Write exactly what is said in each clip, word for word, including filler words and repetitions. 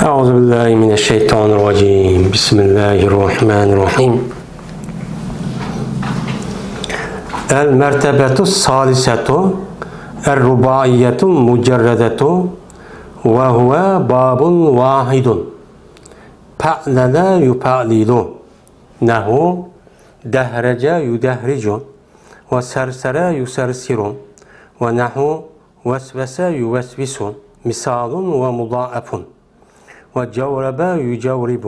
أعوذ بالله من الشيطان الرجيم. بسم الله الرحمن الرحيم. المرتبة الثالثة الرباعية المجردة، وهو باب واحد. فعلل يفعلل. نحو دهرج يدهرج، وسرسر يسرسر، ونحو وسوس يوسوس، مثال ومضاعف، وجورب يجورب،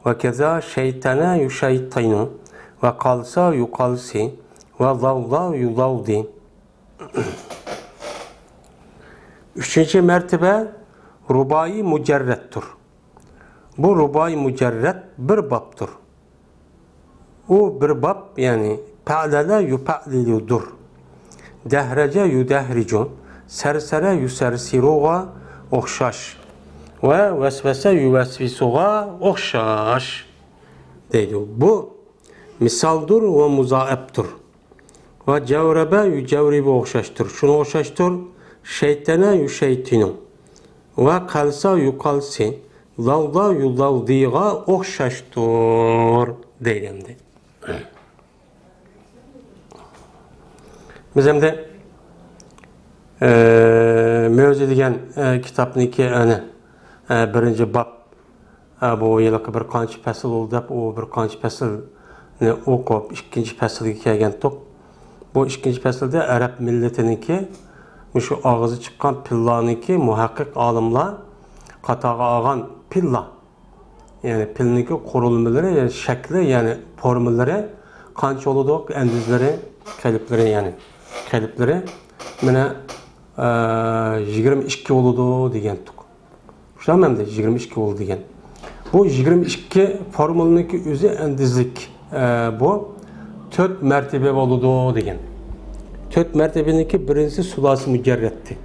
وكذا شيطن يشيطن، وقلص يقلص، وضوض يضوض. ئۈچىنچى مەرتىبە رۇبائىي مۇجەررەتتۇر. بۇ رۇبائىي مۇجەررەت بىر بابتۇر. ئۇ بىر باب، يەنى پەئلەلە يۇپەئلىلۇدۇر. دەھرەجە يۇدەھرىجۇ، سەرسەرە يۇسەرسىرۇغا ئوخشاش ۋە ۋەسۋەسە يۇۋەسۋىسۇغا ئوخشاش دەيدۇ. بۇ مىسالدۇر ۋە مۇزائەپتۇر. ۋە جەۋرەبە يۇجەۋرىبۇ ئوخشاشتۇر. شۇنىڭغا ئوخشاشتۇر. شەيتەنە يۇشەيتىنۇ. ۋە قەلسا يۇقالسى، لاۋدا يۇلاۋدىغا ئوخشاشتۇر دەيدۇ ئەمدى. بىز ئەمدى، ئە، مۆزە دېگەن، ئە، كىتابنىڭكى، ئەنە، ئە، بىرىنچى باب، ئە، بۇ ھېلىقى بىر قانچە پەسىل بولدى دەپ، ئۇ بىر قانچە پەسىلنى ئوقۇپ، ئىككىنچى پەسىلگە كەلگەنتۇق. بۇ ئىككىنچى پەسىلدە ئەرەب مىللىتىنىڭكى مۇشۇ ئاغزى چىققان پىللانىڭكى مۇھەققىق ئالىملار قاتارغا ئالغان پىللا، يەنى پىلنىڭكى قۇرۇلمىلىرى، يەنى شەكلى، يەنى فورمىلىرى قانچە بولىدۇ، ئەندىزلىرى، قېلىپلىرى، يەنى قېلىپلىرى، مانا، ئە، يىگىرمە ئىككى بولىدۇ دېگەنتۇق. شۇنداقمۇ ئەمدى يىگىرمە ئىككى بولىدۇ دېگەن. بۇ يىگىرمە ئىككى فورمۇلىنىڭكى ئۆزى ئەندىزلىك، ئە، بۇ تۆت مەرتىبە بولىدۇ دېگەن. تۆت مەرتىبىنىڭكى بىرىنچىسى سۇلاسى مۇجەررەتتى.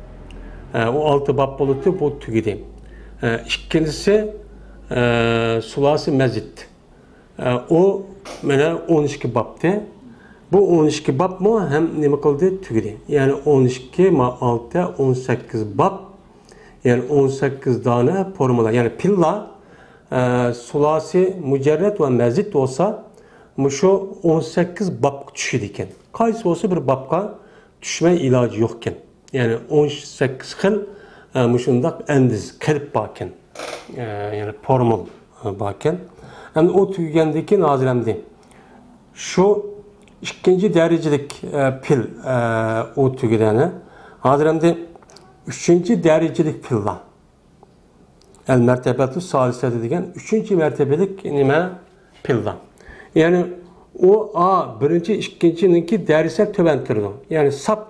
ئە، ئۇ ئالتە باب بولاتتى، بۇ تۈگىدى. ئە، ئىككىنچىسى، ئە، سۇلاسى مەزىد. ئە، ئۇ مانا ئون ئىككى بابتى. بۇ ئون ئىككى بابمۇ ھەم نېمە قىلدى؟ تۈگىدى. يەنى ئون ئىككى ما ئالتە، ئون سەككىز باب. يەنى ئون سەككىز دانە فورمۇلا. يەنى پىللا، ئە، سۇلاسى مۇجەررەت ۋە مەزىد بولسا، مۇشۇ ئون سەككىز بابقا چۈشىدىكەن. قايسى بولسا بىر بابقا چۈشمەي ئىلاجى يوقكەن. يەنى ئون سەككىز خىل، ئە، مۇشۇنداق ئەندىز، قېلىپ باركەن. ئە، يەنى فورمۇل، ئە، باركەن. ئەمدى ئۇ تۈگىگەندىن كېيىن ھازىر ئەمدى شۇ ئىككىنچى دەرىجىلىك، ئە، پىل، ئە، ئۇ تۈگىدى. ھازىر ئەمدى ئۈچىنچى دەرىجىلىك پىللا. ئەل مەرتەبەتۇ سالىسەتۇ دېگەن ئۈچىنچى مەرتەبىلىك نېمە؟ پىللا. يەنى ئۇ ئا بىرىنچى، ئىككىنچىنىڭكى دەرىجىسى تۆۋەن تۇرىدۇ. يەنى ساپ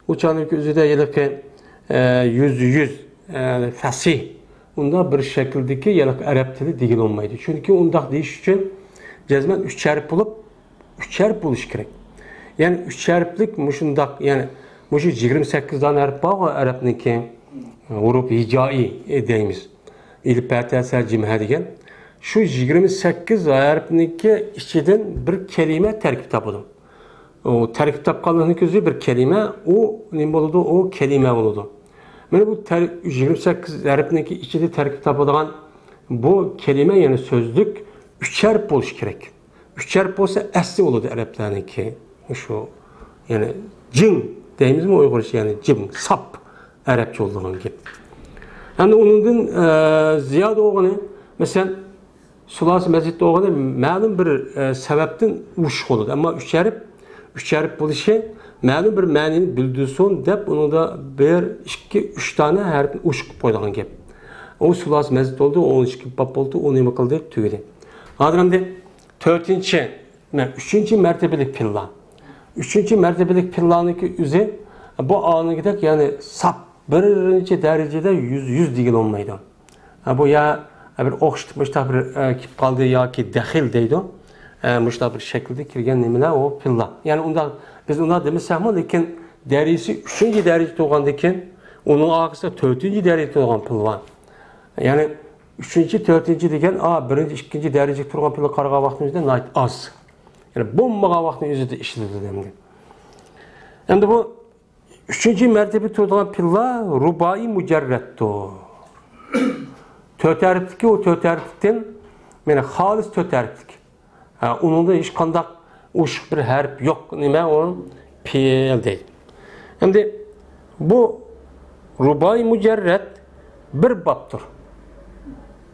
ئۇ چاغنىڭكى ئۆزىدە ھېلىقى، ئە، يۈزدە يۈز، ئە، فەسىھ، ئۇنداق بىر شەكىلدىكى ھېلىقى ئەرەب تىلى دېگىلى بولمايدۇ. چۈنكى ئۇنداق دېيىش ئۈچۈن جەزمەن ئۈچ ھەرپ بولۇپ، ئۈچ ھەرپ بولۇشى كېرەك. يەنى ئۈچ ھەرپلىك مۇشۇنداق، يەنى مۇشۇ يىگىرمە سەككىز دانە ھەرپ بارغۇ ئەرەبنىڭكى، ھۇرۇپ ھىجائىي دەيمىز. ئېلىپ، بە، تە، سە، جىم، ھە دېگەن. شۇ يىگىرمە سەككىز ھەرپنىڭكى ئىچىدىن بىر كەلىمە تەركىب تاپىدۇ. ئۇ تەركىب تاپقانلىقنىڭكى ئۆزى بىر كەلىمە، ئۇ نېمە بولىدۇ؟ ئۇ كەلىمە بولىدۇ. مانا بۇ تەر-، يىگىرمە سەككىز ھەرپنىڭكى ئىچىدە تەركىب تاپىدىغان بۇ كەلىمە، يەنى سۆزلۈك ئۈچ ھەرپ بولۇشى كېرەك. ئۈچ ھەرپ بولسا ئەسلى بولىدۇ ئەرەبلەرنىڭكى. مۇشۇ، يەنى جىڭ دەيمىزمۇ ئۇيغۇرچە، يەنى جىڭ، ساپ ئەرەبچە بولىدىغان گەپ. ئەمدى ئۇنىڭدىن، ئە، زىيادە بولغىنى، مەسىلەن، سۇلاسى مەزىدتە بولغىنى مەلۇم بىر، ئە، سەۋەبتىن ئۇششۇق بولىدۇ. ئەمما ئۈچ ھەرپ، ئۈچ ھەرپ بولۇشى مەلۇم بىر مەنىنى بىلدۈرسۇن دەپ، ئۇنىڭدا بىر، ئىككى، ئۈچ دانە ھەرپنى ئۇششۇق قىلىپ قويىدىغان گەپ. ئۇ سۇلاسى مەزىد بولدى، ئون ئىككى باب بولدى، ئۇ نېمە قىلدى؟ تۈگىدى. ھازىر ئەمدى تۆتىنچى، مە-، ئۈچىنچى مەرتىبىلىك پىللا. ئۈچىنچى مەرتىبىلىك پىللانىڭكى ئۆزى بۇ ئالنىڭكىدەك، يەنى ساپ بىرىنچى دەرىجىدە يۈز، يۈز دېگىلى بولمايدۇ. ھە، بۇ يا بىر ئوخشىتىپ مۇشۇنداق بىر، ئە، كېلىپ قالدى ياكى دەخىل دەيدۇ. ئە، مۇشۇنداق بىر شەكىلدە كىرگەن نېمىلەر ئۇ پىللا. يەنى ئۇنداق، بىز ئۇنداق دېمىسەكمۇ، لېكىن دەرىجىسى ئۈچىنچى دەرىجىدە تۇرغاندىن كېيىن، ئۇنىڭ ئارقىسىدا تۆتىنچى دەرىجىدە تۇرغان پىل بار. يەنى ئۈچىنچى، تۆتىنچى دېگەن، ئا، بىرىنچى، ئىككىنچى دەرىجىدە تۇرغان پىلغا قارىغان ۋاقتىمىزدا ناھايىتى ئاز. يەنى بولمىغان ۋاقىتنىڭ ئۆزىدە ئىشلىتىلدى ئەمدى. ئەمدى بۇ ئۈچىنچى مەرتىبىدە تۇرىدىغان پىللار رۇبائىي مۇجەررەتتۇر. تۆت ھەرپتىكى، ئۇ تۆت ھەرپتىن، يەنى خالىس تۆت ھەرپتىكى. ھە، ئۇنىڭدا ھېچقانداق ئوشۇق بىر ھەرپ يوق. نېمە ئۇ؟ پېئىل دەيدۇ. ئەمدى بۇ رۇبائىي مۇجەررەت بىر بابتۇر.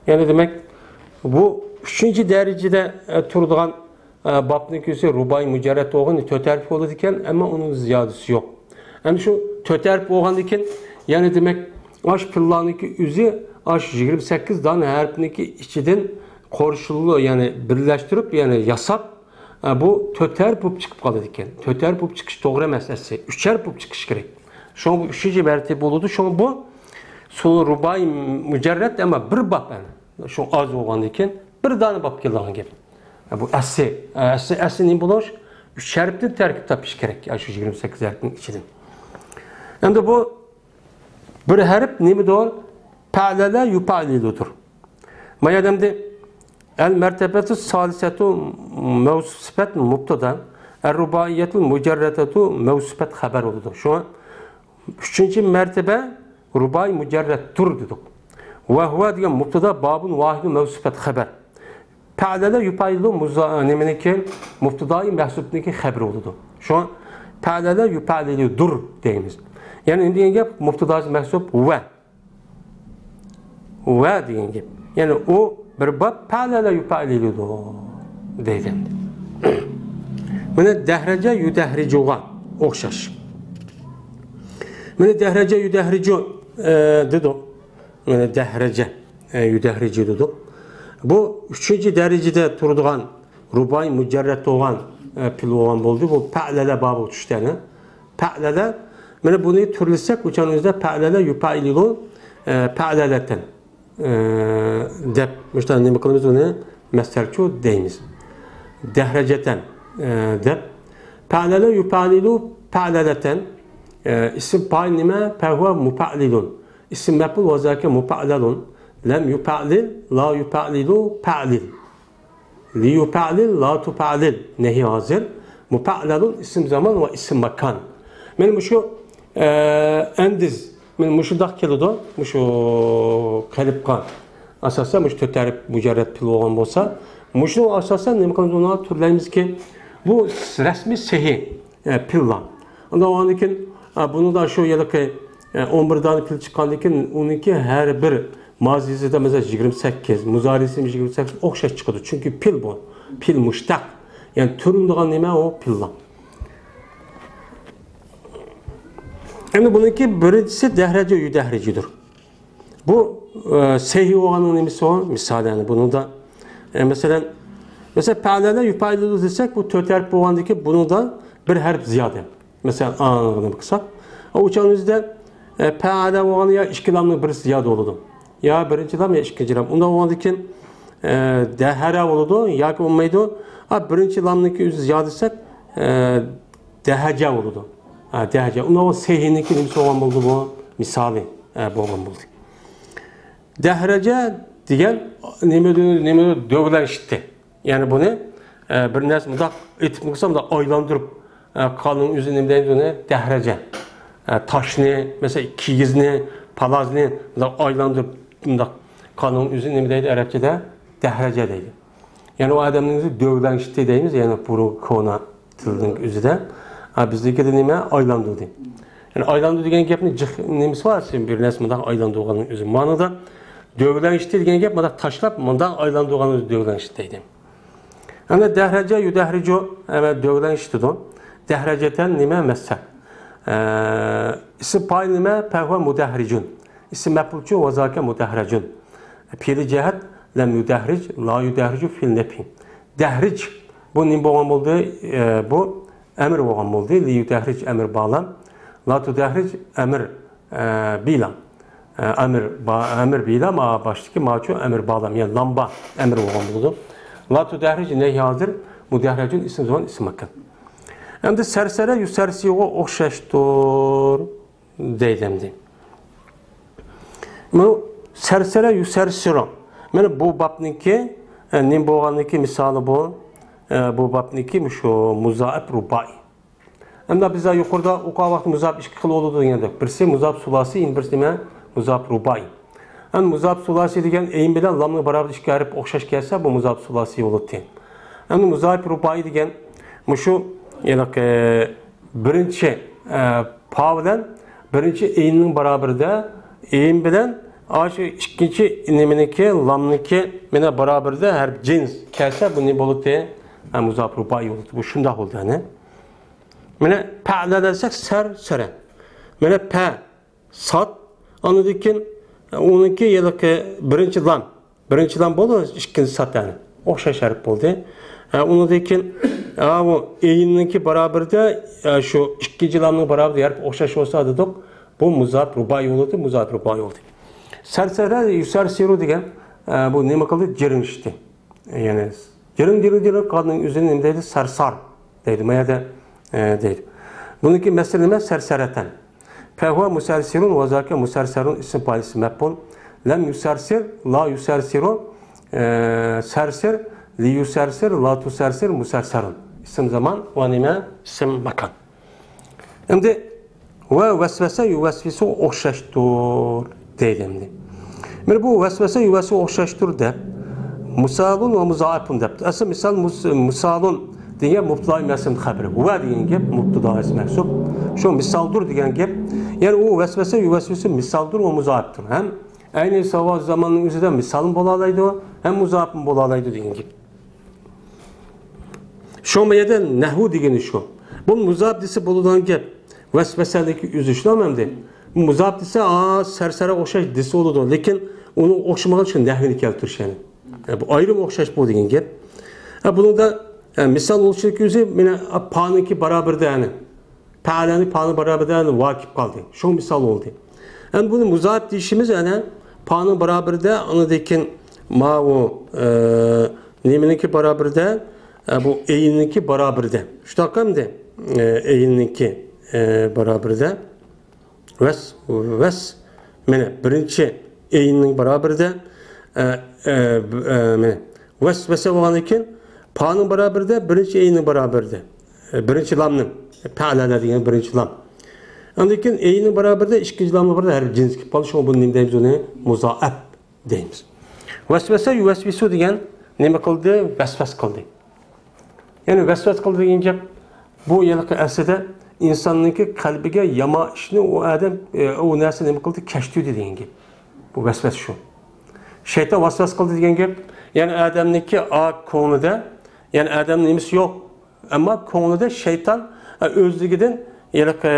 يەنى دېمەك، بۇ ئۈچىنچى دەرىجىدە، ئە، تۇرىدىغان، ئە، بابنىڭكى ئۆزى رۇبائىي مۇجەررەت بولغىنى تۆت ھەرپ بولىدىكەن، ئەمما ئۇنىڭ زىيادىسى يوق. ئەمدى شۇ تۆت ھەرپ بولغاندىكىن، يەنى دېمەك، ئاش پىللانىڭكى ئۆزى ئاش يىگىرمە سەككىز دانە ھەرپنىڭكى ئىچىدىن قوشۇلۇپ، يەنى بىرلەشتۈرۈپ، يەنى ياساپ، ئە، بۇ تۆت ھەرپ بولۇپ چىقىپ قالىدىكەن. تۆت ھەرپ بولۇپ چىقىش توغرا ئەمەس ئەسلى. ئۈچ ھەرپ بولۇپ چىقىشى كېرەك. شۇڭا بۇ ئۈچىنچى مەرتىبە بولىدۇ. شۇڭا بۇ سۇ رۇبائىي مۇجەررەت، ئەمما بىر باب، ئەمدى شۇ ئاز بولغاندىكىن بىر دانە باب كېلىدىغان گەپ. بۇ ئەسلى، ئەسلى، ئەسلى نېمە بولۇش؟ ئۈچ ھەرپتىن تەركىب تاپىشى كېرەك، شۇ يىگىرمە سەككىز ھەرپنىڭ ئىچىدىن. ئەمدى بۇ بىر ھەرپ نېمىدۇر؟ پەئلەلە يۇپەئلىلۇدۇر. ما يەردە ئەمدى ئەل مەرتەبەتۇ سالىسەتۇ مەۋسۇپ سۈپەت مۇبتەدا، ئەر رۇبائىيەتۇ مۇجەررەتەتۇ مەۋسۇپ سۈپەت خەبەر بولىدۇ. شۇڭا ئۈچىنچى مەرتىبە رۇبائىي مۇجەررەتتۇر دېدۇق. ۋە ھۇۋە دېگەن مۇبتەدا، بابۇن ۋاھىدۇن مەۋسۇپ سۈپەت خەبەر. پەئلەلە يۇپەئلىلۇ مۇزا-، نېمىنىڭكى؟ مۇبتىدائى مەھسۇپنىڭكى خەبىرى بولىدۇ. شۇڭا پەئلەلە يۇپەئلىلۇدۇر دەيمىز. يەنى نېمە دېگەن گەپ؟ مۇبتىداسى مەھسۇپ ۋە. ۋە دېگەن گەپ. يەنى ئۇ بىر باب پەئلەلە يۇپەئلىلۇدۇ دەيدۇ. مانا دەھرەجە يۇدەھرىجۇغا ئوخشاش. مانا دەھرەجە يۇدەھرىجۇ، ئە، دېدۇق. مانا دەھرەجە، ئە، يۇدەھرىجۇ دېدۇق. بۇ ئۈچىنچى دەرىجىدە تۇرىدىغان رۇبائىي مۇجەررەت بولغان، ئە، پېئىل بولغان بولدى. بۇ پەئلەلە بابىغا چۈشتى يەنە. پەئلەلە. مانا بۇنى تۈرلىسەك، ئۇچان ئۆزىدە پەئلەلە يۇپەئلىلۇ، ئە، پەئلەلەتەن، ئە، دەپ، مۇشۇنداق نېمە قىلىمىز ئۇنى؟ مەسدەرچۇ دەيمىز. دەھرەجەتەن، ئە، دەپ. پەئلەلە يۇپەئلىلۇ پەئلەلەتەن، ئە، ئىسىم پائىل نېمە؟ پەھۇۋە مۇپەئلىلۇن. ئىسىم مەپئۇل ۋە زاكە مۇپەئلەلۇن. لەم يۇپەئلىل، لا يۇپەئلىلۇ، پەئلىل. لىيۇپەئلىل، لا تۇپەئلىل، نەھى ھازىر، مۇپەئلەلۇن، ئىسىم زامان ۋە ئىسىم ماكان. مانا مۇشۇ، ئە، ئەندىز، مانا مۇشۇنداق كېلىدۇ، مۇشۇ قېلىپقا ئاساسەن مۇشۇ تۆت ھەرپ مۇجەررەت پېئىل بولغان بولسا، مۇشۇنىڭغا ئاساسەن نېمە قىلىمىز؟ ئۇنى تۈرلەيمىزكى، بۇ رەسمىي سېھىي، ئە، پېئىللار. ئاندىن ئاندىن كېيىن، ئە، بۇنىڭدا شۇ ھېلىقى، ئە، ئون بىر دانە پېئىل چىققاندىن كېيىن، ئۇنىڭكى ھەر بىر مازىسىدا، مەسىلەن، يىگىرمە سەككىز، مۇزارىسىمۇ يىگىرمە سەككىز ئوخشاش چىقىدۇ. چۈنكى پېئىل بۇ. پېئىل مۇشتەق. يەنى تۈرۈلىدىغان نېمە ئۇ؟ پېئىللار. ئەمدى بۇنىڭكى بىرىنچىسى دەھرەجە يۇدەھرىجۇدۇر. بۇ، ئە، سېھىي بولغاننىڭ نېمىسى ئۇ؟ مىسالى، يەنى بۇنىڭدا، ئە، مەسىلەن، مەسىلەن، پەئلەلە يۇپەئلىلۇ دېسەك، بۇ تۆت ھەرپ بولغاندىن كېيىن بۇنىڭدا بىر ھەرپ زىيادە. مەسىلەن، ئانىڭغا نېمە قىلساق، ئۇ چاغنىڭ ئۆزىدە، ئە، پەئەلە بولغاندا يا ئىككى لامنىڭ بىرسى زىيادە بولىدۇ. يا بىرىنچى لام، يا ئىككىنچى لام. ئۇنداق بولغاندىن كېيىن، ئە، دەھەرە بولىدۇ ياكى بولمايدۇ. ئا، بىرىنچى لامنىڭكى ئۆزى زىيادە دېسەك، ئە، دەھەجە بولىدۇ. ئا، دەھەجە. ئۇنداق بولغان سېھىينىڭكى نېمىسى بولغان بولىدۇ بۇ؟ مىسالى، ئە، بولغان بولدى. دەھرەجە دېگەن نېمە، نېمە دۆۋىلەشتى. يەنى بۇنى، ئە، بىر نەرسە مۇنداق ئېتىپ قىلسا، مۇنداق ئايلاندۇرۇپ، ئە، قالنىڭ ئۆزى نېمە دەيدۇ بۇنى؟ دەھرەجە. ئە، تاشنى، مەسىلەن، كىگىزنى، پالازنى مۇنداق ئايلاندۇرۇپ، مۇنداق قالنىڭ ئۆزى نېمە دەيدۇ ئەرەبچىدە؟ دەھرەجە دەيدۇ. يەنى ئۇ ئادەمنىڭ ئۆزى دۆۋىلەڭشىتتى دەيمىز، يەنى بۇرۇنقى كونا تىلنىڭ ئۆزىدە. ئە، بىزدىكىدە نېمە؟ ئايلاندۇردى. يەنى ئايلاندۇردى دېگەن گەپنى جىق نېمىسى بار؟ سەن بىر نەرسە مۇنداق ئايلاندۇرغاننىڭ ئۆزى. مانىدا دۆۋىلەڭشىتتى دېگەن گەپ مۇنداق تاشلاپ، مۇنداق ئايلاندۇرغاننى دۆۋىلەڭشىتتى دەيدۇ. ئەمدى دەھرەجە يۇدەھرىجۇ، ئەمە دۆۋىلەڭشىتىدۇ. دەھرەجەتەن نېمە؟ مەسسە. ئە، ئىسىم پائىل نېمە؟ پەھۇۋە مۇدەھرىجۇن. ئىسىم مەپئۇلچۇ ۋە زاكە مۇدەھرەجۇن. پېئىلى جەھەت لەم يۇدەھرىج، لا يۇدەھرىجۇ، پېئىل نەپى. دەھرىج، بۇ نېمە بولغان بولدى؟ ئە، بۇ ئەمىر بولغان بولدى. لى يۇدەھرىج ئەمىر بالام. لا تۇدەھرىج ئەمىر ئە، بىلام. ئە، ئەمىر، با-، ئەمىر بىلام، ئا، باشتىكى ماچۇ ئەمىر بالام، يەنى لامبا ئەمىر بولغان بولىدۇ. لا تۇدەھرىج نەھى ھازىر، مۇدەھرەجۇن ئىسىم زامان ئىسىم ماكان. ئەمدى سەرسەرە يۇسەرسىغۇغا ئوخشاشتۇر دەيدۇ ئەمدى. مانا سەرسەرە يۇسەرسىرۇ. مانا بۇ بابنىڭكى، ئە، نېمە بولغاننىڭكى مىسالى بۇ. ئە، بۇ بابنىڭكى مۇشۇ مۇزائىپ رۇبائىي. ئەمدى بىز يۇقىرىدا ئوقۇغان ۋاقىت مۇزاپ ئىككى خىل بولىدۇ دېگەندەك. بىرسى مۇزاپ سۇلاسىي، يەنە بىرسى نېمە؟ مۇزاپ رۇبائىي. ئەمدى مۇزاپ سۇلاسىي دېگەن ئەين بىلەن لامنىڭ باراۋىرىدا ئىككى ھەرپ ئوخشاش كەلسە، بۇ مۇزاپ سۇلاسىي بولىدۇ. ئەمدى مۇزاپ رۇبائىي دېگەن مۇشۇ، ھېلىقى، بىرىنچى، ئە، پا بىلەن بىرىنچى ئەيننىڭ باراۋىرىدا، ئەين بىلەن ئاشۇ ئىككىنچى نېمىنىڭكى، لامنىڭكى مانا باراۋىرىدا ھەرپ جىنس كەلسە، بۇ نېمە بولىدۇ؟ ئە، مۇزاپ رۇبائىي بولىدۇ. بۇ شۇنداق بولىدۇ، يەنى. مانا پەئلە دېسەك، سەر، سەرە. مانا پە، سات. ئاندىن كېيىن، ئۇنىڭكى ھېلىقى بىرىنچى لام. بىرىنچى لام بولدى، ئىككىنچى سات، يەنى. ئوخشاش ھەرپ بولدى. ئە، ئۇنىڭدىن كېيىن، ئا، بۇ ئەيننىڭكى باراۋىرىدا، ئە، شۇ ئىككىنچى لامنىڭ باراۋىرىدا ھەرپ ئوخشاش بولسا دېدۇق، بۇ مۇزاپ رۇبائىي بولدى، مۇزاپ رۇبائىي بولدى. سەرسەرە، يۇسەرسىرۇ دېگەن، ئە، بۇ نېمە قىلدى؟ جىرىڭشتى. يەنى جىرىڭ، جىرىڭ، جىرىڭ قىلغاننىڭ ئۆزىنى نېمە دەيدۇ؟ سەرسار دەيدۇ. ما يەردە، ئە، دەيدۇ. بۇنىڭكى مەسىلى نېمە؟ سەرسەرەتەن. فهو مسرسر وذاك مسرسر اسم فاعل اسم مفعول. لم يسرسر، لا يسرسر، ئە، سرسر، ليسرسر، لا تسرسر، مسرسر. ئىسىم زامان ۋە نېمە؟ ئىسىم ماكان. ئەمدى ۋە ۋەسۋەسە يۇۋەسۋىسۇ ئوخشاشتۇر دەيدۇ ئەمدى. مانا بۇ ۋەسۋەسە يۇۋەسۋىسۇ ئوخشاشتۇر دەپ، مۇسالۇن ۋە مۇزائىپۇن دەپتۇ. ئەسلى مىسال مۇس-، مۇسالۇن دېگەن مۇبتىدا ئەسلى خەبىرى. ۋە دېگەن گەپ مۇبتىدا ئەسلى مەھسۇب. شۇ مىسالدۇر دېگەن گەپ. يەنى ئۇ ۋەسۋەسە يۇۋەسۋىسۇ مىسالدۇر ۋە مۇزائىپتۇر. ھەم ئەينى ساۋا زاماننىڭ ئۆزىدە مىسالمۇ بولالايدۇ، ھەم مۇزائىپمۇ بولالايدۇ دېگەن گەپ. شۇڭا بۇ يەردە نەھۋۇ دېگىنى شۇ. بۇ مۇزاپ دېسە بولىدىغان گەپ. ۋەسۋەسەنىڭكى ئۆزى شۇنداقمۇ ئەمدى؟ مۇزاپ دېسە، ئا، سەرسەرە ئوخشاش دېسە بولىدۇ. لېكىن ئۇنىڭ ئوخشىمىغان شۇ نەھۋىنى كەلتۈرۈش، يەنى. ئە، بۇ ئايرىم ئوخشاش بۇ دېگەن گەپ. ئە، بۇنىڭدا، ئە، مىسال بولۇشىدىكى ئۆزى، مانا، پانىڭكى باراۋىرىدا، يەنى. پەئەلەنى پانىڭ باراۋىرىدا، يەنى، ۋا كېلىپ قالدى. شۇ مىسال بولدى. ئەمدى بۇنى مۇزاپ دېيىشىمىز، يەنى، پانىڭ باراۋىرىدا، ئاندىن كېيىن ماۋۇ، ئە، نېمىنىڭكى باراۋىرىدا؟ ئە، بۇ ئەيننىڭكى باراۋىرىدا. شۇنداق ئەمدى، ئە، ئەيننىڭكى، ئە، باراۋىرىدا. ۋەس، ۋەس. مانا بىرىنچى ئەيننىڭ باراۋىرىدا. ئە، ئە، ئە، مانا ۋەسۋەسە بولغاندىن كېيىن پانىڭ باراۋىرىدا، بىرىنچى ئەيننىڭ باراۋىرىدا. ئە، بىرىنچى لامنىڭ. پەئەلە دېگەن بىرىنچى لام. ئاندىن كېيىن ئەيننىڭ باراۋىرىدا، ئىككىنچى لامنىڭ باراۋىرىدا ھەرپ جىنس كېلىپ قالدى. شۇڭا بۇنى نېمە دەيمىز ئۇنى؟ مۇزائەپ دەيمىز. ۋەسۋەسە يۇۋەسۋىسۇ دېگەن نېمە قىلدى؟ ۋەسۋەس قىلدى. يەنى ۋەسۋەس قىلدى دېگەن گەپ، بۇ ھېلىقى ئەسلىدە ئىنساننىڭكى قەلبىگە يامان ئىشنى ئۇ ئادەم، ئە، ئۇ نەرسە نېمە قىلدى؟ كەچتۈردى دېگەن گەپ. بۇ ۋەسۋەس شۇ. شەيتان ۋەسۋەس قىلدى دېگەن گەپ، يەنى ئادەمنىڭكى ئا كۆڭلىدە، يەنى ئادەمنىڭ نېمىسى يوق. ئەمما كۆڭلىدە شەيتان، ئە، ئۆزلۈكىدىن ھېلىقى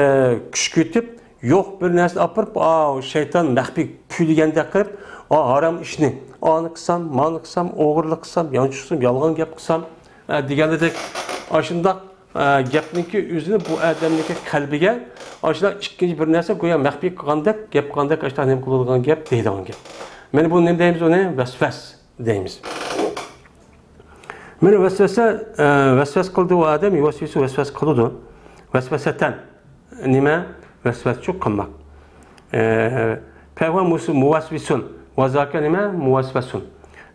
كۈچ كۈتۈپ، يوق بىر نەرسىنى ئاپىرىپ، ئاۋۇ شەيتان مەخپىي پۈۋلىگەندەك قىلىپ، ئا، ھارام ئىشنى، ئانى قىلسام، مانى قىلسام، ئوغرىلىق قىلسام، يانچۇق قىلسام، يالغان گەپ قىلسام، ئە، دېگەندەك، ئاشۇنداق، ئە، گەپنىڭكى ئۆزىنى بۇ ئادەمنىڭكى قەلبىگە ئاشۇنداق ئىككىنچى بىر نەرسە گويا مەخپىي قىلغاندەك، گەپ قىلغاندەك، ئاشۇنداق نېمە قىلىدىغان گەپ، دەيدىغان گەپ. مانا بۇ نېمە دەيمىز ئۇنى؟ ۋەسۋەس دەيمىز. مانا ۋەسۋەسە، ئە، ۋەسۋەس قىلدى ئۇ ئادەم، يۇۋەسۋىسۇ ۋەسۋەس قىلىدۇ. ۋەسۋەسەتەن. نېمە؟ ۋەسۋەسچۇ قىلماق. ئە، فەھۋە مۇس-، مۇۋەسۋىسۇن. ۋە زاكە نېمە؟ مۇۋەسۋەسۇن.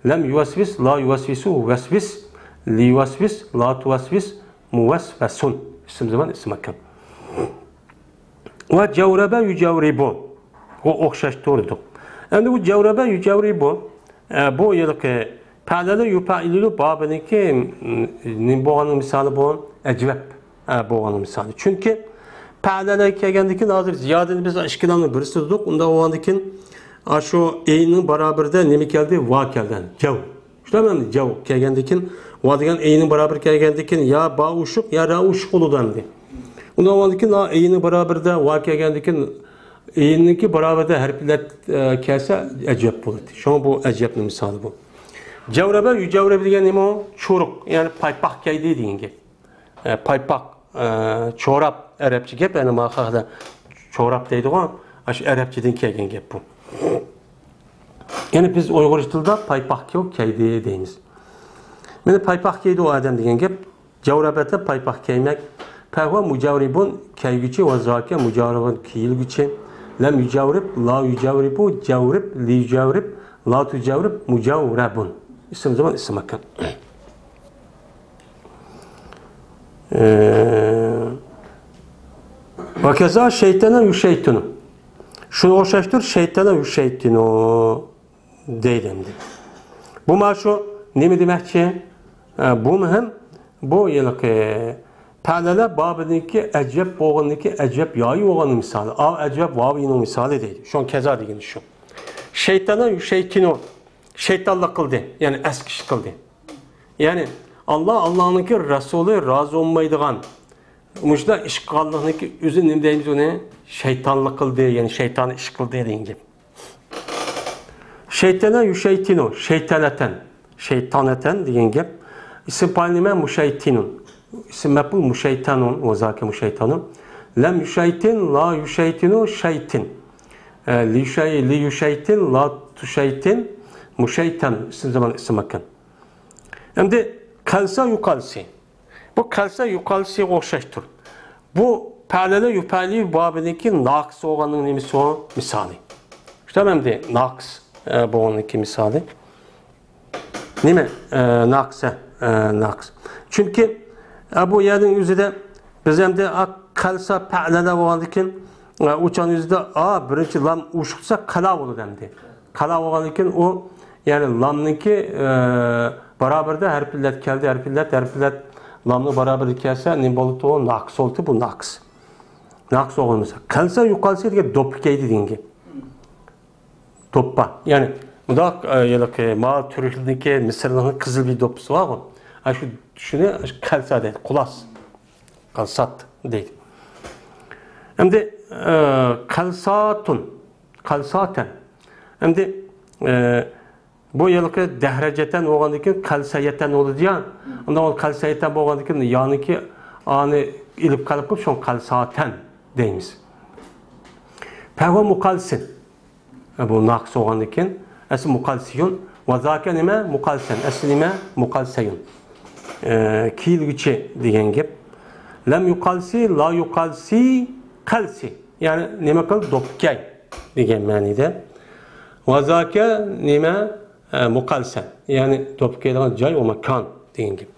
لەم يۇۋەسۋىس، لا يۇۋەسۋىسۇ، ۋەسۋىس، لى يۇۋەسۋىس، لا تۇۋەسۋىس، مۇۋەسۋەسۇن. ئىسىم زامان، ئىسىم ماكان. ۋە جەۋرەبە يۇجەۋرىبۇ. بۇ ئوخشاش تۇرىدۇ. ئەمدى بۇ جەۋرەبە يۇجەۋرىبۇ، ئە، بۇ ھېلىقى پەئلەلە يۇپەئىلۇ بابىنىڭكى، م، نېمە بولغاننىڭ مىسالى بۇ؟ ئەجۋەب، ئە، بولغاننىڭ مىسالى. چۈنكى پەئلەلە كەلگەندىن كېيىن ھازىر زىيادىنى بىز ئىككىلەمنىڭ بىرسى دېدۇق. ئۇنداق بولغاندىن كېيىن، ئاشۇ ئەيننىڭ باراۋىرىدا نېمە كەلدى؟ ۋا كەلدى. جەۋ. شۇنداقمۇ ئەمدى؟ جەۋ كەلگەندىن كېيىن، ۋا دېگەن ئەينىڭ باراۋىر كەلگەندىن كېيىن، يا با ئوشۇق، يا را ئوشۇق بولىدۇ ئەمدى. ئۇنداق بولغاندىن كېيىن، ئەينىڭ باراۋىرىدا ۋا كەلگەندىن كېيىن، ئەينىڭكى باراۋىرىدا ھەرپلەر، ئە، كەلسە ئەجۋەب بولىدۇ. شۇڭا بۇ ئەجۋەبنىڭ مىسالى بۇ. جەۋرەبە، يۇجەۋرەب دېگەن نېمە ئۇ؟ چورۇق، يەنى پايپاق كەيدى دېگەن گەپ. ئە، پايپاق، ئە، چوراپ، ئەرەبچە گەپ، يەنى مانا خەقلەر چوراپ دەيدىغۇ، ئاشۇ ئەرەبچىدىن كەلگەن گەپ بۇ. يەنى بىز ئۇيغۇرچە تىلدا پايپاق كىيىۋ كەيدى دەيمىز. مانا پايپاق كىيدى ئۇ ئادەم دېگەن گەپ. جەۋرەبەتە پايپاق كەيمەك. پەھۋە مۇجەۋرىبۇن كەيگۈچى ۋە زاكە مۇجەۋرىبۇن كىيىلگۈچى. لەم يۇجەۋرىب، لا يۇجەۋرىبۇ، جەۋرىب، لى يۇجەۋرىب، لا تۇجەۋرىب، مۇجەۋرەبۇن. ئىسىم زامان، ئىسىم ماكان. ئە، ۋە كەزا شەيتەنە يۇشەيتۇنۇ. شۇنىڭغا ئوخشاشتۇر، شەيتانە يۇشەيتىنۇ دەيدۇ ئەمدى. بۇ مانا شۇ نېمە دېمەكچى؟ ئە، بۇمۇ ھەم بۇ ھېلىقى پەئلەلەر بابىدىكى ئەجۋەب بولغىنىدىكى ئەجۋەب يايى بولغان مىسالى. ئاۋ ئەجۋەب ۋاۋىنىڭ مىسالى دەيدۇ. شۇڭا كەزا دېگىنى شۇ. شەيتانە يۇشەيتىنۇ. شەيتانلىق قىلدى، يەنى ئەسكى ئىش قىلدى. يەنى ئاللا، ئاللانىڭكى رەسۇلى رازى بولمايدىغان مۇشۇنداق ئىش قىلغانلىقنىڭكى ئۆزى نېمە دەيمىز ئۇنى؟ شەيتانلىق قىلدى، يەنى شەيتانىي ئىش قىلدى دېگەن گەپ. شەيتانە يۇشەيتىنۇ، شەيتانەتەن، شەيتانەتەن دېگەن گەپ. ئىسىم پائىل نېمە؟ مۇشەيتىنۇن. ئىسىم مەپئۇل مۇشەيتانۇن، ۋەزاكە مۇشەيتانۇن. لەم يۇشەيتىن، لا يۇشەيتىنۇ، شەيتىن. ئە، لىشەي-، لىيۇشەيتىن، لا تۇشەيتىن، مۇشەيتەن، ئىسىم زامان، ئىسىم ماكان. ئەمدى قەلسا يۇقالسى. بۇ قەلسا يۇقالسىغا ئوخشاشتۇر. بۇ پەلەلە يۇپەلى بابىدىكى ناقىس بولغاننىڭ نېمىسى ئۇ؟ مىسالى. شۇنداق ئەمدى ناقىس، ئە، بولغاننىڭكى مىسالى. نېمە؟ ئە، ناقىس، ئە، ناقىس. چۈنكى، ئە، بۇ يەرنىڭ ئۆزىدە بىز ئەمدى، ئا، قەلسا پەلەلە بولغاندىكىن، ئە، ئۇچان ئۆزىدە، ئا، بىرىنچى لام ئۇشۇقسا قەلا بولىدۇ ئەمدى. قەلا بولغاندىكىن ئۇ، يەنى لامنىڭكى، ئە، بارابىرىدا ھەرپىللەت كەلدى، ھەرپىللەت، ھەرپىللەت لامنىڭ بارابىرىدا كەلسە، نېمە بولىدۇ؟ ئۇ ناقىس بولىدۇ، بۇ ناقىس. ناقىس بولغان بولسا. قەلسا يۇقالسى دېگەن دوپپا كىيدى دېگەن گەپ. دوپپا. يەنى، مۇنداق، ئە، ھېلىقى ماۋۇ تۈركلەرنىڭكى، مىسىرلىقنىڭ قىزىل بىر دوپپىسى بارغۇ. ئاشۇ، شۇنى، ئاشۇ قەلسا دەيدۇ. قۇلاس. قەلسات دەيدۇ. ئەمدى، ئە، قەلساتۇن. قەلساتەن. ئەمدى، ئە، بۇ ھېلىقى دەھرەجەتەن بولغاندىن كېيىن قەلسەيەتەن بولىدۇ يا. ئۇنداق بولغان قەلسەيەتەن بولغاندىن كېيىن يانىكى ئانى ئېلىپ قېلىپ، شۇڭا قەلساتەن دەيمىز. پەھۋە مۇقەلسىن. بۇ ناقىس بولغاندىن كېيىن ئەسلى مۇقەلسىيۇن. ۋەزاكە نېمە؟ مۇقەلسەن. ئەسلى نېمە؟ مۇقەلسەيۇن. ئە، كىيىلگۈچى دېگەن گەپ. لەم يۇقەلسى، لا يۇقەلسى، قەلسى. يەنى نېمە قىل؟ دوپپا كىي دېگەن مەنىدە. ۋەزاكە نېمە؟ ئە، مۇقەلسە. يەنى دوپپا كىيىدىغان جاي ۋە ماكان دېگەن گەپ.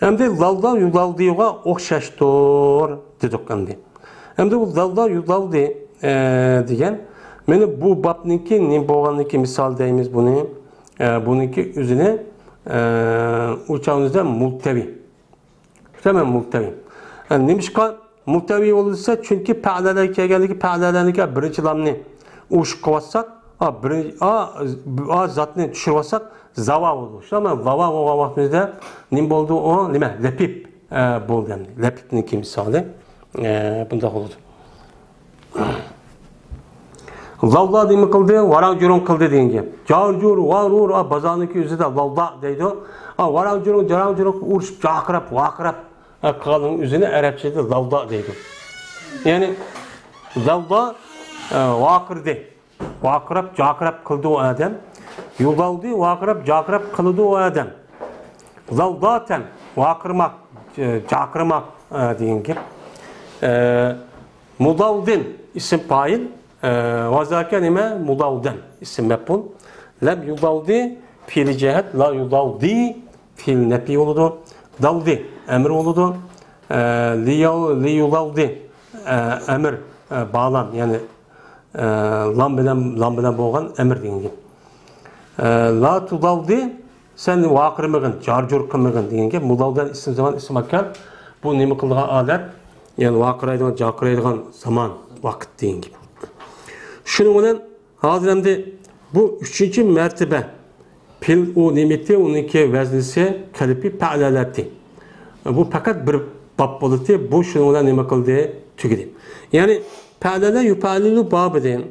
ئەمدى لالدا يۇلالدىغا ئوخشاشتۇر دېدۇق ئەمدى. ئەمدى بۇ لالدا يۇلالدى، ئە، دېگەن، مانا بۇ بابنىڭكى نېمە بولغانلىقى مىسال دەيمىز بۇنى. ئە، بۇنىڭكى ئۆزىنى، ئە، ئۇ چاغىمىزدا مۇلتەۋى. تەمەم مۇلتەۋى. ئە، نېمىشقا مۇلتەۋى بولدى دېسە، چۈنكى پەلەلەرگە كەلگەندىكى پەلەلەرنىڭكى بىرىنچى لامنى ئۇشۇق قىلىۋاتساق، ئا، بىرىن-، ئا، ئا زاتنى چۈشۈرۈۋاتساق، زاۋا بولىدۇ. شۇنداق مانا زاۋا بولغان ۋاقتىمىزدا نېمە بولىدۇ ئۇ؟ نېمە؟ لەپىپ، ئە، بولدى ئەمدى. لەپىپنىڭكى مىسالى، ئە، بۇنداق بولىدۇ. لالدا نېمە قىلدى؟ ۋاراڭ-جۇرۇڭ قىلدى دېگەن گەپ. جار-جۇر، ۋارۇر، ئا، بازارنىڭكى ئۆزىدە لالدا دەيدۇ. ئا، ۋاراڭ-جۇرۇڭ، جاراڭ-جۇرۇڭ ئۇرۇشۇپ، جاقىراپ، ۋارقىراپ، ئا، قىلغاننىڭ ئۆزىنى ئەرەبچىدە لالدا دەيدۇ. يەنى لالدا، ئا، ۋارقىرىدى. ۋارقىراپ، جاقىراپ قىلدى ئۇ ئادەم. يۇلالدى، ۋارقىراپ، جاقىراپ قىلىدۇ ئۇ ئادەم. لالداتەن، ۋارقىرىماق، ئە، جاقىرىماق، ئە، دېگەن گەپ. ئە، مۇدالدىن، ئىسىم پائىل. ئە، ۋەزاكە نېمە؟ مۇدالدەن، ئىسىم مەپئۇل. لەم يۇدالدى، پېئىلى جەھەت، لا يۇدالدى، پېئىل نەپى بولىدۇ. دالدى، ئەمر بولىدۇ. ئە، لىيال-، لىيۇدالدى، ئە، ئەمر، ئە، باغلام، يەنى ئە، لام بىلەن، لام بىلەن بولغان ئەمر دېگەن گەپ. ئە، لا تۇدالدى، سەن ۋارقىرىمىغىن، جار-جۇر قىلمىغىن دېگەن گەپ. مۇدالدەن ئىسىم زامان، ئىسىم ماكان. بۇ نېمە قىلىدىغان ھالەت؟ يەنى ۋارقىرايدىغان، جاقىرايدىغان زامان، ۋاقىت دېگەن گەپ. شۇنىڭ بىلەن ھازىر ئەمدى بۇ ئۈچىنچى مەرتىبە پېئىل ئۇ نېمىتى، ئۇنىڭكى ۋەزنىسى قەلبى پەئلەلەتى. بۇ پەقەت بىر باب بولدى. بۇ شۇنىڭ بىلەن نېمە قىلدى؟ تۈگىدى. يەنى پەئلەلە يۇپەئلىلۇ بابىدىن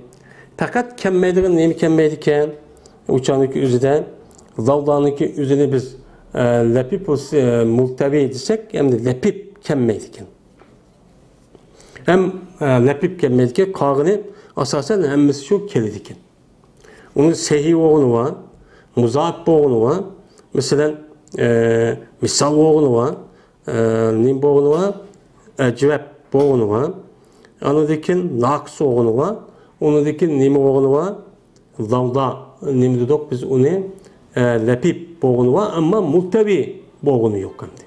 پەقەت كەلمەيدىغان نېمە كەلمەيدىكەن؟ ئۇچانىكى ئۆزىدە لالدانىكى ئۆزىنى بىز، ئە، لەپىپ، ئە، مۇلتەۋى دېسەك، ئەمدى لەپىپ كەلمەيدىكەن. ھەم، ئە، لەپىپ كەلمەيدىكەن، قالغىنى ئاساسەن ھەممىسى شۇ كېلىدىكەن. ئۇنىڭ سەھىھ بولغىنى بار، مۇزائىپ بولغىنى بار، مەسىلەن، ئە، مىسال بولغىنى بار، ئە، نېمە بولغىنى بار، ئەجۋەب بولغىنى بار، ئاندىن كېيىن ناقىس بولغىنى بار، ئۇنىڭدىن كېيىن نېمە بولغىنى بار، لالدا نېمە دېدۇق بىز ئۇنى؟ ئە، لەپىپ بولغىنى بار، ئەمما مۇلتەۋى بولغىنى يوق ئەمدى.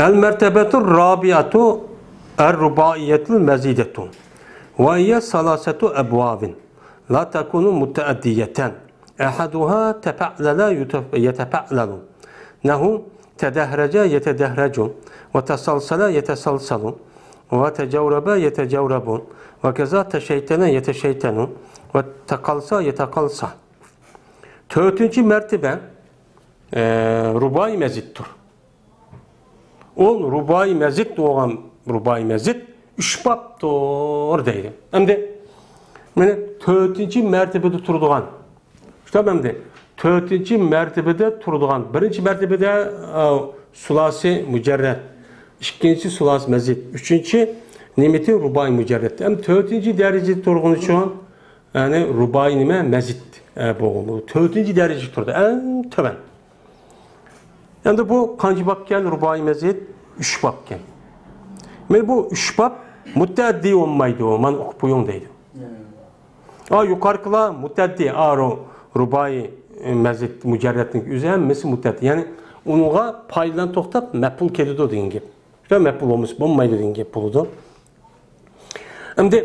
المرتبة الرابعة الرباعية المزيدة، وهي ثلاثة أبواب لا تكون متعدية، أحدها تفعلل يتف-، يتفعلل، نحو تدحرج يتدحرج، وتسلسل يتسلسل، وتجورب يتجورب، وكذا تشيتن يتشيتن، وتقلص يتقلص. تۆتىنچى مەرتىبە، ئە، رۇبائىي مەزىدتۇر. ئۇ رۇبائىي مەزىد بولغان، رۇبائىي مەزىد ئۈچ بابتۇر دەيدۇ. ئەمدى مانا تۆتىنچى مەرتىبىدە تۇرىدىغان، شۇنداق ئەمدى تۆتىنچى مەرتىبىدە تۇرىدىغان، بىرىنچى مەرتىبىدە، ئە، سۇلاسىي مۇجەررەد، ئىككىنچى سۇلاسىي مەزىد، ئۈچىنچى نېمىتى رۇبائىي مۇجەررەد. ئەمدى تۆتىنچى دەرىجىدە تۇرغىنى ئۈچۈن، يەنى رۇبائىي نېمە؟ مەزىد، ئە، بولغان. بۇ تۆتىنچى دەرىجىگە تۇرىدۇ، ئەڭ تۆۋەن. ئەمدى بۇ قانچە بابكەن رۇبائىي مەزىد؟ ئۈچ بابكەن. مانا بۇ ئۈچ باب مۇتەئەددىي بولمايدۇ، مانا ئوقۇپ قويۇڭ دەيدۇ. ئا، يۇقىرىقىلار مۇتەئەددىي، ئا، رۇ-، رۇبائىي، ئە، مەزىد مۇجەررەدنىڭ ئۆزى ھەممىسى مۇتەئەددىي. يەنى ئۇنىڭغا پايىلدىن توختاپ مەپئۇل كېلىدۇ دېگەن گەپ. شۇ مەپئۇل بولمىسا بولمايدۇ دېگەن گەپ بولىدۇ. ئەمدى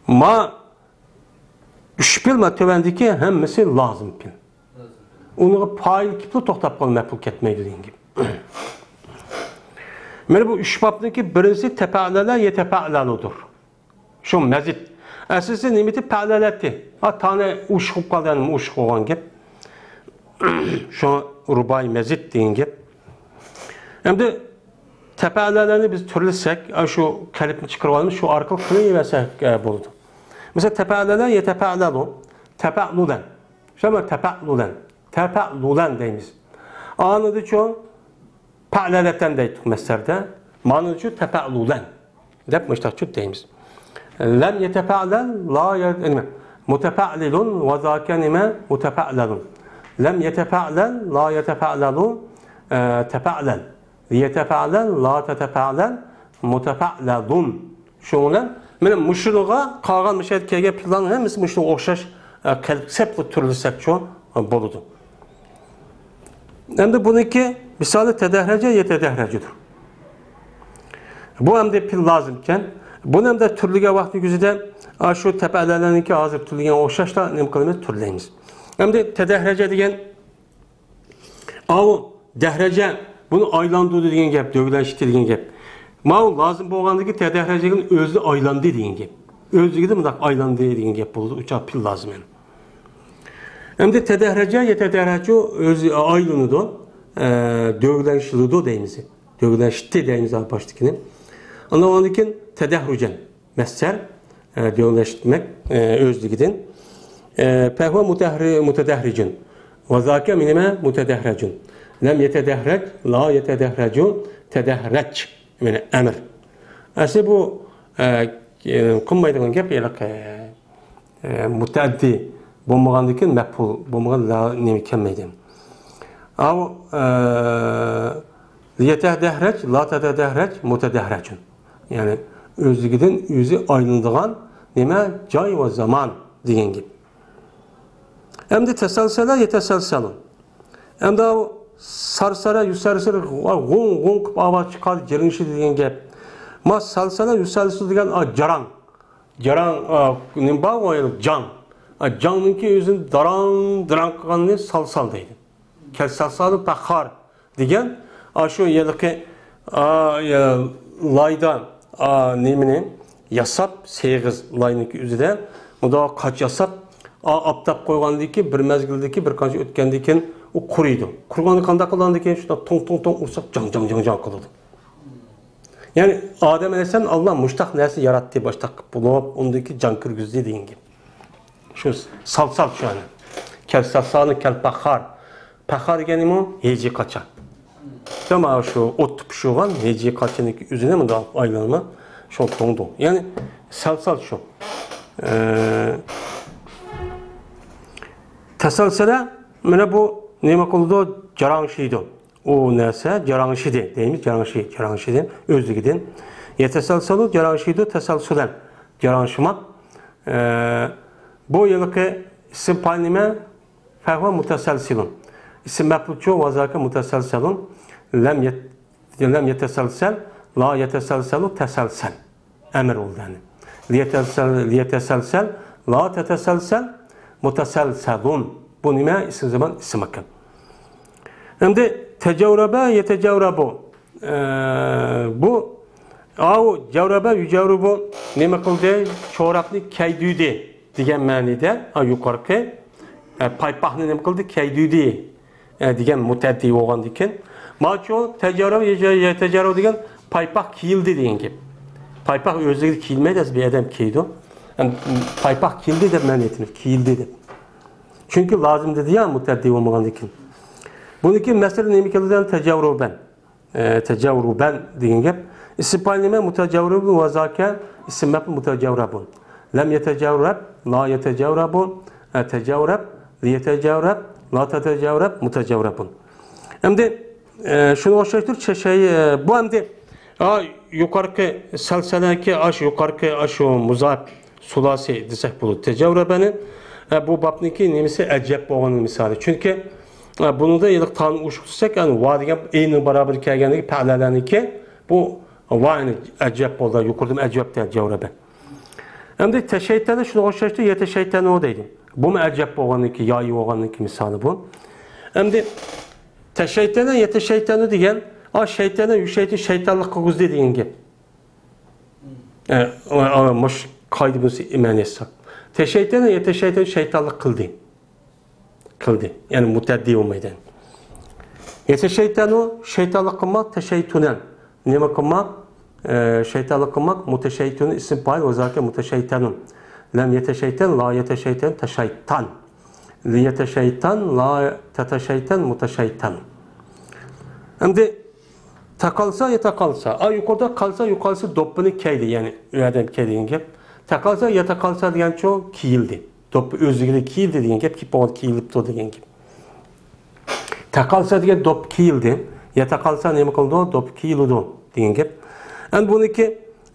ما ئۈچ پېئىل، ما تۆۋەندىكى ھەممىسى لازىم پېئىل. ئۇنىڭغا پايىل كېلىپلا توختاپ قالىدۇ، مەپئۇل كەتمەيدۇ دېگەن گەپ. مانا بۇ ئۈچ بابنىڭكى بىرىنچىسى تەپەئلەلە يەتەپەئلەلۇدۇر. شۇ مەزىد. ئەسلىسى نېمىتى؟ پەئلەلەتى. ھا، تانە ئوشۇق بولۇپ قالدى، يەنە ئوشۇق بولغان گەپ. شۇ رۇبائىي مەزىد دېگەن گەپ. ئەمدى تەپەئلەلەرنى بىز تۈرلىسەك، ئا، شۇ كەلىپنى چىقىرىپ ئالىمىز، شۇ ئارقىلىق قىلىۋەرسەك، ئە، بولىدۇ. مەسىلەن، تەپەئلەلە يەتەپەئلەلۇ، تەپەئلۇلەن. شۇ تەپەئلۇلەن. تەپەئلۇلەن دەيمىز. ئانىدىچۇ پەئلەلەتەن دەيتتۇق مەسدەردە. مانىدىچۇ تەپەئلۇلەن دەپ مۇشتاقچۇ دەيمىز. لەم يەتەپەئلەل، لا يە-، نېمە؟ مۇتەپەئلىلۇن ۋە زاكە نېمە؟ مۇتەپەئلەلۇن. لەم يەتەپەئلەل، لا يەتەپەئلەلۇ، ئە، تەپەئلەل. يەتەپەئلەل، لا تەتەپەئلەل، مۇتەپەئلەلۇن. شۇنىڭ بىلەن مانا مۇشۇنىڭغا قالغان مۇشۇ يەردە كەلگەن پېئىللارنىڭ ھەممىسى مۇشۇنىڭغا ئوخشاش، ئە، قېلىپ سەپلا تۈرلىسەكچۇ، ئە، بولىدۇ. ئەمدى بۇنىڭكى مىسالى تەدەھرەجە يەتەدەھرەجۇدۇر. بۇ ئەمدى پېئىل لازىمكەن. بۇنى ئەمدى تۈرلىگەن ۋاقتى يۈزىدە، ئا، شۇ تەپەئلەلەرنىڭكى ھازىر تۈرلىگەنگە ئوخشاشلا نېمە قىلىمىز؟ تۈرلەيمىز. ئەمدى تەدەھرەجە دېگەن ئاۋۇ دەھرەجە بۇنى ئايلاندۇردى دېگەن گەپ، دۆگىلەشتى دېگەن گەپ. ماۋۇ لازىم بولغاندىكى تەدەھرەجە دېگەن ئۆزى ئايلاندى دېگەن گەپ. ئۆزلۈكىدە مۇنداق ئايلاندى دېگەن گەپ بولىدۇ. ئۇچا پېئىل لازىم يەنە. ئەمدى تەدەھرەجە يەتەدەھرەجۇ ئۆزى ئايلىنىدۇ، ئە، دۆگىلەشتۈرىدۇ دەيمىز. دۆگىلەشتى دەيمىز باشتىكىنى. ئاندىن كېيىن تەدەھرۇجەن. مەسدەر، ئە، دۆگىلەشتۈرمەك، ئە، ئۆزلۈكىدىن. ئە، فەھۇۋە مۇتەھرى-، مۇتەدەھرىجۇن. ۋە زاكە نېمە؟ مۇتەدەھرەجۇن. لەم يەتەدەھرەج، لا يەتەدەھرەجۇ، تەدەھرەج. يەنى ئەمىر. ئەسلى بۇ، ئە، قىلمايدىغان گەپ، ھېلىقى، ئە، مۇتەئەددى بولمىغاندىن كېيىن مەپئۇل بولمىغان لا نېمە كەلمەيدۇ. ئاۋۇ، ئە، يەتەدەھرەج، لا تەتەدەھرەج، مۇتەدەھرەجۇن. يەنى ئۆزلۈكىدىن ئۆزى ئايلىنىدىغان نېمە؟ جاي ۋە زامان دېگەن گەپ. ئەمدى تەسەلسەلە يەتەسەلسەلۇ. ئەمدى ئاۋۇ سارسەرە يۈسەرسىل، غۇڭ غۇڭ قىلىپ ئاۋاز چىقاردى، جىرىڭشىدى دېگەن گەپ. ما سەلسەلە يۈسەلسىل دېگەن، ئا، جاراڭ. جاراڭ، ئا، نېمە بار ئۇ جاڭ. ئا، جاڭنىڭكى ئۆزىنى داراڭ دىراڭ قىلغاننى سالسال دەيدۇ. كەلسالسالۇ پەخار دېگەن، ئاشۇ ھېلىقى، ئا، يا، لايدا، ئا، نېمىنى ياساپ، سېغىز لاينىڭكى ئۆزىدە مۇنداق قاچ ياساپ، ئا، ئاپتاپ قويغاندىن كېيىن، بىر مەزگىلدىن كېيىن، بىر قانچە ئۆتكەندىن كېيىن ئۇ قۇرۇيدۇ. قۇرۇغاندا قانداق قىلىدىكەن؟ شۇنداق توڭ، توڭ، توڭ ئۇرساق جاڭ، جاڭ، جاڭ، جاڭ قىلىدۇ. يەنى ئادەم ئەلەيھىسسالام ئاللا مۇشتاق نەرسە ياراتتى، باشتاق قىلىپ بولۇپ، ئۇندىن كېيىن جان كىرگۈزدى دېگەن گەپ. شۇ سالسال شۇ يەنى. كەلسالسالۇ كەلپەخار. پەخار دېگەن نېمە؟ ھېجى قاچا. شۇ ئوتتا پىشۇرغان ھېجى قاچىنىڭ ئۆزىنى مۇنداق ئايلانما شۇ توڭدۇ. يەنى سالسال شۇ. ئە، تەسەلسەلە، مانا بۇ نېمە قىلىدۇ؟ جاراڭشىيدۇ. ئۇ نەرسە جاراڭشىدى دەيمىز، جاراڭشى، جاراڭشىدى، ئۆزلۈكىدىن. يەتەسەلسەلۇ، جاراڭشىيدۇ، تەسەلسۇلەن، جاراڭشىماق. ئە، بۇ ھېلىقى ئىسىم پائىل نېمە؟ فەھۇۋە مۇتەسەلسىلۇن. ئىسىم مەپئۇلچۇ، ۋە زاكە مۇتەسەلسەلۇن. لەم يەت-، لەم يەتەسەلسەل، لا يەتەسەلسەلۇ، تەسەلسەل. ئەمىر بولدى، يەنى. لىيەتەسەل، لىيەتەسەلسەل، لا تەتەسەلسەل، مۇتەسەلسەلۇن. بۇ نېمە؟ ئىسىم زامان، ئىسىم ماكان. ئەمدى تەجەۋرەبە، يەتەجەۋرەبۇ. ئە، بۇ، ئاۋۇ، جەۋرەبە، يۇجەۋرىبۇ نېمە قىلدى؟ چوراپنى كەيدۈدى دېگەن مەنىدە، ئا، يۇقىرىقى، ئە، پايپاقنى نېمە قىلدى؟ كەيدۈدى، ئە، دېگەن مۇتەئەددى بولغاندىكىن. ماچۇ تەجەۋرەبە، يەجە-، يەتەجەۋرەبۇ دېگەن پايپاق كىيىلدى دېگەن گەپ. پايپاق ئۆزلۈكىدە كىيىلمەيدۇ، بىر ئادەم كىيىدۇ. ئەم، پايپاق كىيىلدى دەپ مەنە ئېيتىمىز، كىيىلدى دەپ. چۈنكى لازىم دېدى يا، مۇتەئەددى بولمىغاندىكىن. بۇنىڭكى مەسىلە نېمە كېلىدۇ؟ تەجەۋرۇبەن. ئە، تەجەۋرۇبەن دېگەن گەپ. ئىسىم پائىل نېمە؟ مۇتەجەۋرىبۇن ۋە زاكە ئىسىم مەپئۇل مۇتەجەۋرەبۇن. لەم يەتەجەۋرەب، لا يەتەجەۋرەبۇ، ئە، تەجەۋرەب، لىيەتەجەۋرەب، لا تەتەجەۋرەب، مۇتەجەۋرەبۇن. ئەمدى، ئە، شۇنىڭغا ئوخشاشتۇر، چەشەي، ئە، بۇ ئەمدى، ئا، يۇقىرىقى سەلسەلەكى، ئاشۇ يۇقىرىقى، ئاشۇ مۇزاپ سۇلاسى دېسەك بولىدۇ. تەجەۋرەبەنى، ئە، بۇ بابنىڭكى نېمىسى ئەجەب بولغىنىنىڭ مىسالى. چۈنكى، ئە، بۇنىڭدا ھېلىقى تانى ئۇشۇق دېسەك، يەنى ۋا دېگەن ئېنىڭ باراۋىرى كەلگەندىكى پەلەلەرنىڭكى بۇ ۋا، يەنى ئەجەب بولدى. يۇقىرىدىمۇ ئەجەب دېگەن جەۋرەبەن. ئەمدى تەشەيتەنى شۇنىڭغا ئوخشاشتۇر، يەتەشەيتەنۇ دەيدۇ. بۇمۇ ئەجەب بولغاندىكى، يايى بولغاندىكى مىسالى بۇ. ئەمدى تەشەيتەنە، يەتەشەيتەنۇ دېگەن، ئا، شەيتەنە، يۈشەيتەن، شەيتانلىق قىلغۇزدى دېگەن گەپ. ئە، ئا، ئا، مۇش قايدا بولسا مەنىسى. تەشەيتەنە، يەتەشەيتەن، شەيتانلىق قىلدى. قىلدى. يەنى مۇتەئەددى بولمايدۇ. يەتەشەيتەنۇ، شەيتانلىق قىلماق، تەشەيتۇنەن. نېمە قىلماق؟ ئە، شەيتانلىق قىلماق، مۇتەشەيتۇنۇ ئىسىم پائىل، ۋە زاكە مۇتەشەيتەنۇن. لەم يەتەشەيتەن، لا يەتەشەيتەن، تەشەيتان. لىيەتەشەيتان، لا تەتەشەيتەن، مۇتەشەيتان. ئەمدى تەقالسا، يەتەقالسا. ئا، يۇقىرىدا قالسا، يۇقارىسى دوپپىنى كەيدى، يەنى ئۇ يەردە كەيدى دېگەن گەپ. تەقالسا، يەتەقالسا دېگەنچۇ كىيىلدى. دوپپا ئۆزلۈكىدە كىيىلدى دېگەن گەپ، كىيىپ بولغان، كىيىلىپتۇ دېگەن گەپ. تەقالسا دېگەن دوپپا كىيىلدى. يەتەقالسا نېمە قىلىدۇ؟ دوپپا كىيىلىدۇ دېگەن گەپ. ئەمدى بۇنىڭكى،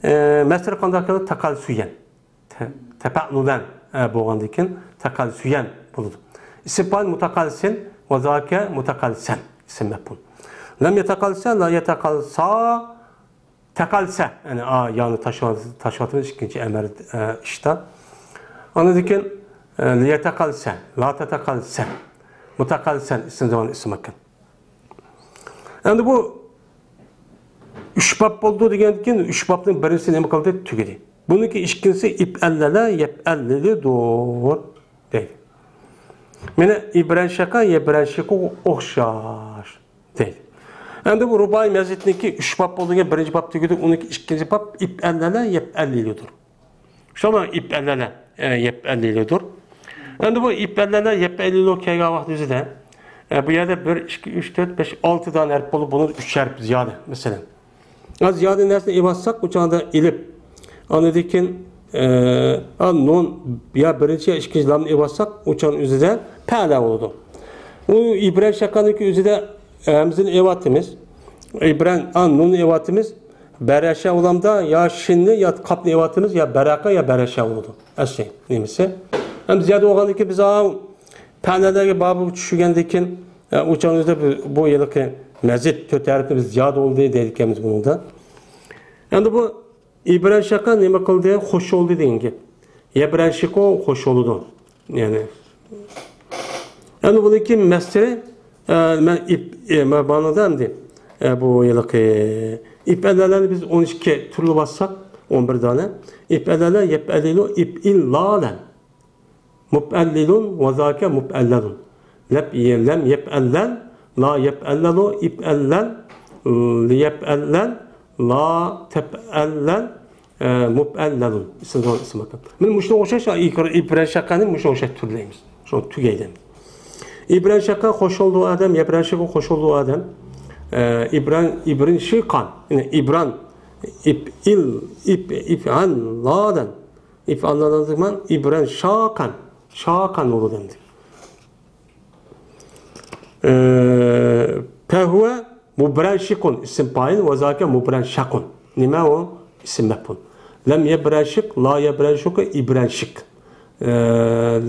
ئە، مەسىلى قانداق كېلىدۇ؟ تەقەلسۇيەن. تە-، تەپەئۇلەن، ئە، بولغاندىن كېيىن تەقەلسۇيەن بولىدۇ. ئىسىم پائىل مۇتەقەلسىن، ۋە زاكە مۇتەقەلسەن، ئىسىم مەپئۇل. لەم يەتەقەلسە، لا يەتەقەلسا، تەقەلسە. يەنى، ئا، يانى تاشلاۋات-، تاشلاۋاتىمىز ئىككىنچى ئەمەر، ئە، ئىشتا. ئاندىن كېيىن، ئە، لىيەتەقەلسە، لا تەتەقەلسە. مۇتەقەلسەن، ئىسىم زامان، ئىسىم ماكان. ئەمدى بۇ ئۈچ باب بولدى دېگەندىن كېيىن، ئۈچ بابنىڭ بىرىنچىسى نېمە قىلدى؟ تۈگىدى. بۇنىڭكى ئىككىنچىسى ئىپئەللەلە يەپئەللىلىدۇر دەيدۇ. مانا ئىبرەنشەقە يەبرەنشىقۇغا ئوخشاش دەيدۇ. ئەمدى بۇ رۇبائىي مەزىدنىڭكى ئۈچ باب بولدى دېگەن، بىرىنچى باب تۈگىدى، ئۇنىڭكى ئىككىنچى باب ئىپئەللەلە يەپئەللىلىدۇر. شۇڭا ئىپئەللەلە، ئە، يەپئەللىلىدۇر. ئەمدى بۇ ئىپئەللەلە يەپئەللىلۇ كەلگەن ۋاقىت ئۆزىدە، ئە، بۇ يەردە بىر، ئىككى، ئۈچ، تۆت، بەش، ئالتە دانە ھەرپ بولۇپ، بۇنىڭ ئۈچ ھەرپ زىيادە، مەسىلەن. ئە، زىيادە نەرسىنى ئېلىۋاتساق، ئۇ چاغدا ئېلىپ، ئاندىن كېيىن، ئە، ئا، نۇن يا بىرىنچى يا ئىككىنچى لامنى ئېلىۋاتساق، ئۇ چاغنىڭ ئۆزىدە پەلە بولىدۇ. ئۇ ئىبرەن شەققانىڭكى ئۆزىدە، ئە، ھەمزىنى ئېلىۋاتىمىز. ئىبرەن، ئا، نۇننى ئېلىۋاتىمىز. بەرەشە ئۇلامدا يا شىننى، يا قاپنى ئېلىۋاتىمىز، يا بەرەقە، يا بەرەشە بولىدۇ. ئەسلى نېمىسى؟ ئەمدى زىيادە بولغاندىن كېيىن بىز، ئا، پەنەلەرگە بارىپ چۈشۈرگەندىن كېيىن، ئە، ئۇ چاغنىڭ ئۆزىدە بۇ، بۇ ھېلىقى مەزىت تۆت ھەرپنى بىز زىيادە بولدى دەيدىكەنمىز بۇنىڭدا. ئەمدى بۇ ئىبرەن شەققا نېمە قىلدى؟ خوش بولدى دېگەن گەپ. يەبرەن شىقو خوش بولىدۇ. يەنى، ئەمدى بۇنىڭكى مەسىلە، ئە، مەن ئىپ-، ئە، مەن مانىدا ئەمدى، ئە، بۇ ھېلىقى ئىپئەللەلەرنى بىز ئون ئىككى تۈرلۈك باسساق، ئون بىر دانە. ئىپئەللەلە، يەپئەللىلۇ، ئىپئىللالەن. مۇپئەللىلۇن، ۋە زاكە مۇپئەللەلۇن. لەپ-، لەم يەپئەللەل، لا يەپئەللەلۇ، ئىپئەللەل، لىيەپئەللەل، لا تەپئەللەل، ئە، مۇپئەللەلۇن. ئىسىم زامان، ئىسىم ماكان. مانا مۇشۇنىڭغا ئوخشاش، ئىقرا-، ئىبرەن شەققانى مۇشۇنىڭغا ئوخشاش تۈرلەيمىز. شۇنى تۈگەيلى. ئىبرەن شەققا خوش بولدى ئادەم، يەبرەن شىقو خوش بولدى ئادەم. ئە، ئىبرەن، ئىبرىن شىقان. يەنى ئىبران، ئىپ-، ئىل-، ئىپ-، ئىپئەللادەن. ئىپئەللادەن زامان ئىبرەن شاقەن. شاقەن بولدى ئەمدى. ئە، پەھۇۋە مۇبرەنشىقۇن، ئىسىم پائىل، ۋە زاكە مۇبرەنشەقۇن. نېمە ئۇ؟ ئىسىم مەپئۇل. لەم يەبرەنشىق، لا يەبرەنشىقۇ، ئىبرەنشىق. ئە،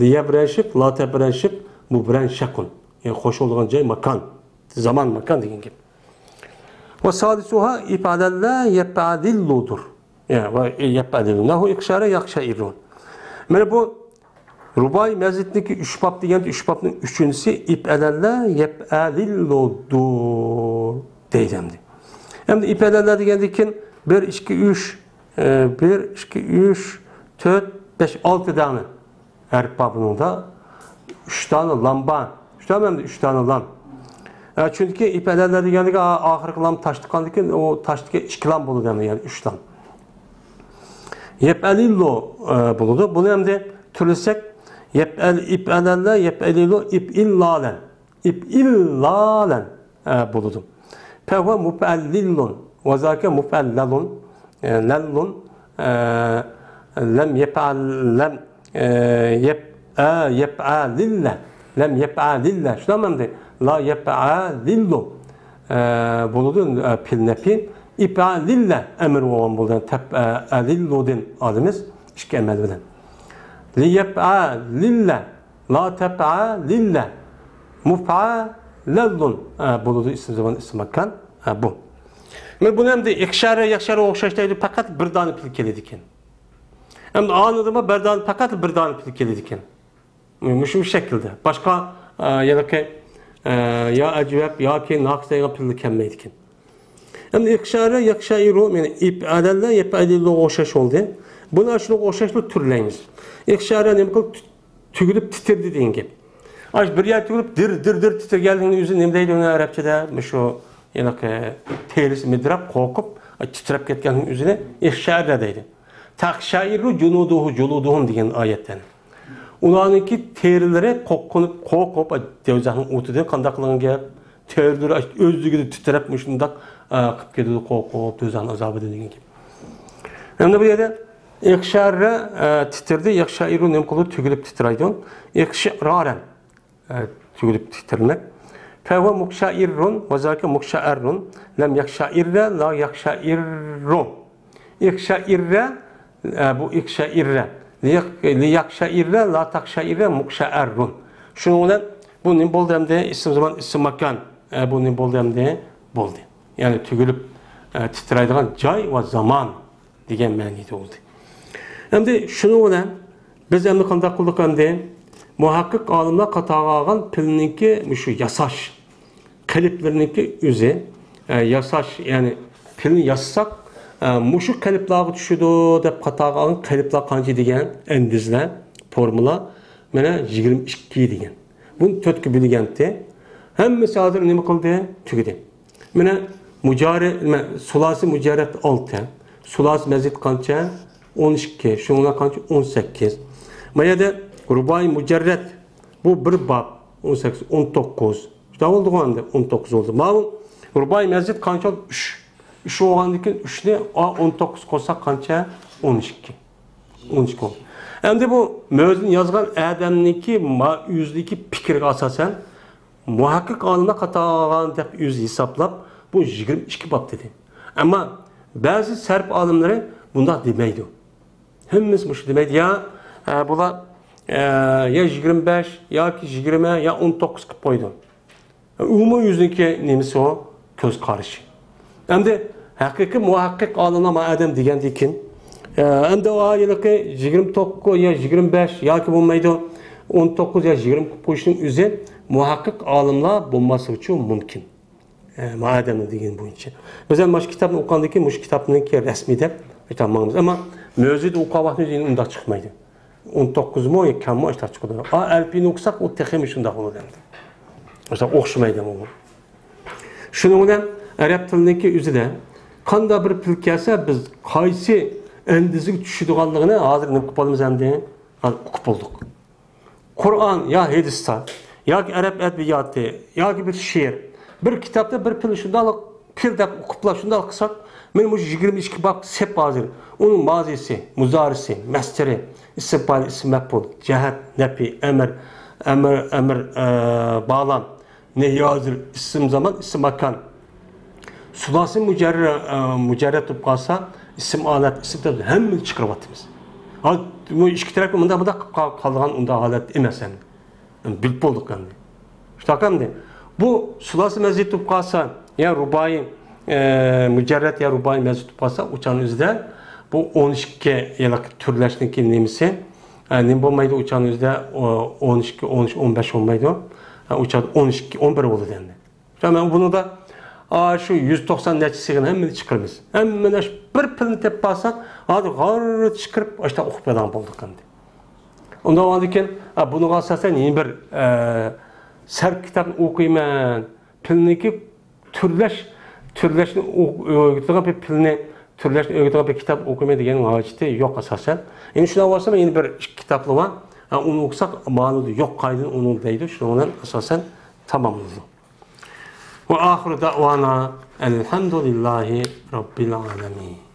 لىيەبرەنشىق، لا تەبرەنشىق، مۇبرەنشەقۇن. يەنى خوش بولىدىغان جاي، ماكان. زامان، ماكان دېگەن گەپ. ۋە سادىسۇھا ئىپئەلەللە يەپئەلىللۇدۇر. يە، ۋە يەپئەلىللۇ. نەھۋۇ ئىخشەرە يەخشەئىررۇ. مانا بۇ رۇبائىي مەزىدتىكى ئۈچ باب دېگەندە، ئۈچ بابنىڭ ئۈچىنچىسى ئىپئەلەللە يەپئەلىللۇدۇر دەيدۇ ئەمدى. ئەمدى ئىپئەلەللە دېگەندىن كېيىن بىر، ئىككى، ئۈچ، ئە، بىر، ئىككى، ئۈچ، تۆت، بەش، ئالتە دانە ھەرپ بار بۇنىڭدا. ئۈچ دانە لام بار. ئۈچ دانە ئەمدى، ئۈچ دانە لام. ئە، چۈنكى ئىپئەلەللە دېگەندىكى ئا-، ئاخىرقى لام تاشلىغاندىن كېيىن ئۇ تاشتىكى ئىككى لام بولىدۇ، يەنى ئۈچ لام. يەپئەلىللۇ، ئە، بولىدۇ. بۇنى ئەمدى تۈرلىسەك، يەپئەل-، ئىپئەلەللە، يەپئەلىللۇ، ئىپئىللالەن. ئىپئىللالەن، ئە، بولىدۇ. فەھۇۋە مۇپئەللىللۇن، ۋە زاكە مۇپئەللەلۇن، ئە، لەللۇن، ئە، لەم يەپئەل، لەم، ئە، يەپ-، ئە، يەپئەلىللە، لەم يەپئەلىللە. شۇنداقمۇ ئەمدى؟ لا يەپئەلىللۇ، ئە، بولىدۇ، ئە، پېئىل نەپى. ئىپئەلىللە ئەمىر بولغان بولىدۇ. تەپئەلىللۇدىن ئالىمىز ئىككى ئەمەل بىلەن. لىيەپئەلىللە. لا تەپئەلىللە. مۇپئەلەللۇن. ئە، بولىدۇ ئىسىم زامان، ئىسىم ماكان. ئە، بۇ. مانا بۇنى ئەمدى ئىخشەرە، يەخشەرە ئوخشاش دەيدۇ، پەقەت بىر دانە پېئىل كېلىدىكەن. ئەمدى ئانىدىمۇ بىر دانە، پەقەت بىر دانە پېئىل كېلىدىكەن. مۇشۇ شەكىلدە. باشقا، ئە، يەنىكى، ئە، يا ئەجۋەب ياكى ناقىس دەيدىغان پېئىل كەلمەيدىكەن. ئەمدى ئىخشەرە يەخشەئىررۇ، يەنى ئىپئەلەللە يەپئەلىللۇغا ئوخشاش بولدى. بۇنى شۇنىڭغا ئوخشاشلا تۈرلەيمىز. ئىخشەرە نېمە قىلدى؟ تۈ-، تۈگۈلۈپ تىترىدى دېگەن گەپ. ئاش بىر يەر تۈگۈلۈپ دىر، دىر، دىر تىترىگەنلىكنىڭ ئۆزى نېمە دەيدۇ ئۇنى ئەرەبچىدە؟ مۇشۇ ھېلىقى تېرىسى مىدىرلاپ، قورقۇپ، تىترەپ كەتكەننىڭ ئۆزىنى ئىخشەرە دەيدۇ. تەخشەئىررۇ جۇلۇدۇھۇ، جۇلۇدۇھۇم دېگەن ئايەتتە. ئۇلارنىڭكى تېرىلىرى قورقۇنۇپ، قورقۇپ، ئاي، دوزاخنىڭ ئوتىدىن قانداق قىلغان گەپ؟ تېرىلىرى ئاي، ئۆزلۈكىدە تىترەپ، مۇشۇنداق، ئە، قىلىپ كېتىدۇ، قورقۇپ، دوزاخنىڭ ئازابىدىن دېگەن گەپ. ئەمدى بۇ يەردە ئىخشەررە، ئە، تىترىدى، يەخشەئىررۇ نېمە قىلىدۇ؟ تۈگۈلۈپ تىترەيدۇ. ئىخشىرارەن، ئە، تۈگۈلۈپ تىترىمەك. فەھۇۋە مۇخشەئىررۇن، ۋە زاكە مۇخشەئەررۇن، لەم يەخشەئىررە، لا يەخشەئىررۇ. ئىخشەئىررە، ئە، بۇ ئىخشەئىررە. لىيەخ-، لىيەخشەئىررە، لا تەخشەئىررە، مۇخشەئەررۇن. شۇنىڭ بىلەن بۇ نېمە بولدى ئەمدى؟ ئىسىم زامان، ئىسىم ماكان. ئە، بۇ نېمە بولدى ئەمدى؟ بولدى. يەنى تۈگۈلۈپ، ئە، تىترەيدىغان جاي ۋە زامان دېگەن مەنىدە بولدى. ئەمدى شۇنىڭ بىلەن بىز ئەمدى قانداق قىلدۇق ئەمدى؟ مۇھەققىق ئالىملار قاتارىغا ئالغان پېئىلنىڭكى مۇشۇ ياساش قېلىپلىرىنىڭكى ئۆزى، ئە، ياساش، يەنى پېئىلنى ياسىساق، ئە، مۇشۇ قېلىپلارغا چۈشىدۇ دەپ قاتارغا ئالغان قېلىپلار قانچە دېگەن ئەندىزىلەر، فورمۇلا، مانا يىگىرمە ئىككى دېگەن. بۇنى تۆتكە بۆلگەنتى. ھەممىسى ھازىر نېمە قىلدى؟ تۈگىدى. مانا مۇجەررەت، نېمە، سۇلاسىي مۇجەررەت ئالتە. سۇلاسىي مەزىد قانچە؟ ئون ئىككى. شۇنىڭ بىلەن قانچە؟ ئون سەككىز. ما يەردە رۇبائىي مۇجەررەت، بۇ بىر باب، ئون سەككىز، ئون توققۇز. شۇنداق بولدىغۇ ئەمدى، ئون توققۇز بولدى. ماۋۇ رۇبائىي مەزىد قانچە بولدى؟ ئۈچ. ئۈچ بولغاندىن كېيىن ئۈچنى، ئا، ئون توققۇز قوشساق قانچە؟ ئون ئىككى. ئون ئىككى بولدى. ئەمدى بۇ مۆزىنى يازغان ئادەمنىڭكى ما-، ئۆزىدىكى پىكرىگە ئاساسەن، مۇھەققىق ئالىملار قاتارىغا ئالغان دەپ ئۆزى ھېسابلاپ، بۇ يىگىرمە ئىككى باب دېدى. ئەمما بەزى سەرپ ئالىملىرى بۇنداق دېمەيدۇ. ھەممىسى مۇشۇ دېمەيدۇ. يا، ئە، بۇلار، ئە، يا يىگىرمە بەش ياكى يىگىرمە يا ئون توققۇز قىلىپ قويىدۇ. ئۇمۇ ئۆزىنىڭكى نېمىسى ئۇ؟ كۆز قارىشى. ئەمدى ھەقىقىي مۇھەققىق ئالىملار ما ئادەم دېگەندىن كېيىن، ئە، ئەمدى ئۇ ھېلىقى يىگىرمە توققۇز يا يىگىرمە بەش ياكى بولمايدۇ، ئون توققۇز يا يىگىرمە قىلىپ قويۇشنىڭ ئۆزى مۇھەققىق ئالىملار بولماسلىقى ئۈچۈن مۇمكىن. ئە، ما ئادەمنىڭ دېگىنى بويىچە. بىز ھەم مانا شۇ كىتابنى ئوقۇغاندىن كېيىن مۇشۇ كىتابنىڭكى رەسمىي دەپ ئېيتالمايمىز. ئەمما مۆزىدە ئوقۇغان ۋاقتىمىزدا ئۇنداق چىقمايدۇ. ئون توققۇزمۇ يا كەممۇ ئاشۇنداق چىقىدۇ. ئا، ئەلپىينى ئوقۇساق، ئۇ تېخىمۇ شۇنداق بولىدۇ ئەمدى. مەسىلەن، ئوخشىمايدۇ ئۇ. شۇنىڭ بىلەن ئەرەب تىلىنىڭكى ئۆزىدە قانداق بىر پېئىل كەلسە، بىز قايسى ئەندىزىگە چۈشىدىغانلىقىنى ھازىر نېمە قىلىپ بولىمىز ئەمدى؟ ھازىر ئۇقۇپ بولدۇق. قۇرئان يا ھەدىستە ياكى ئەرەب ئەدەبىياتى ياكى بىر شېئىر، بىر كىتابتا بىر پېئىل شۇنداقلا پېئىل دەپ ئۇقۇپلا شۇنداق قىلساق، مانا مۇشۇ يىگىرمە ئىككى باب سەپ ھازىر. ئۇنىڭ مازىسى، مۇزارىسى، مەستىرى، ئىسىم پائىل، ئىسىم مەپئۇل، جەھەت، نەپى، ئەمر، ئەمر، ئەمر، ئە، باغلام، نەھى ھازىر، ئىسىم زامان، ئىسىم ماكان. سۇلاسىي مۇجەررە-، ئە، مۇجەررەت بولۇپ قالسا، ئىسىم ئالەت، ئىسىم تەبىئەت ھەممىنى چىقىرىۋاتىمىز. ھا، بۇ ئىككى تەرەپكە مۇنداق، مۇنداق قا-، قالىدىغان ئۇنداق ھالەت ئەمەس ئەمدى. بىلىپ بولدۇق ئەمدى. شۇنداق ئەمدى. بۇ سۇلاسىي مەزىد بولۇپ قالسا، يا رۇبائىي، ئە، مۇجەررەت يا رۇبائىي مەزمۇن تۇتۇپ قالسا، ئۇ چاغنىڭ ئۆزىدە بۇ ئون ئىككى يىللىق تۈرلەشنىڭكى نېمىسى، ئە، نېمە بولمايدۇ، ئۇ چاغنىڭ ئۆزىدە ئو-، ئون ئىككى، ئون ئۈچ، ئون بەش بولمايدۇ. ئە، ئۇ چاغدا ئون ئىككى، ئون بىر بولىدۇ ئەمدى. شۇڭا مەن بۇنىڭدا، ئا، شۇ يۈز توقسان نەچچە سىغىنى ھەممىنى چىقىرىمىز. ھەممىنى شۇ بىر پىلنى تېپىپ قالساق، ھازىر غاررىت چىقىرىپ، ئاشتا ئوقۇپ بېرىدىغان بولدۇق ئەمدى. ئۇنداق بولغاندىن كېيىن، ئا، بۇنىڭغا ئاساسەن يەنە بىر، ئە، سەرپ كىتابنى ئوقۇيمەن. پىلنىڭكى تۈرلەش، تۈرلەشنى ئو-، ئۆگىتىدىغان بىر پىلنى، تۈرلەشنى ئۆگىتىدىغان بىر كىتاب ئوقۇيمەن دېگەن ھاجىتى يوق ئاساسەن. ئەمدى شۇنداق بولسا، يەنە بىر ئىككى كىتابلا بار. ھە، ئۇنى ئوقۇساق مانا يوق قائىدىدىن ئۇنى دەيدۇ. شۇنىڭ بىلەن ئاساسەن تاماملىدى. وآخر دعوانا أن الحمد لله رب العالمين.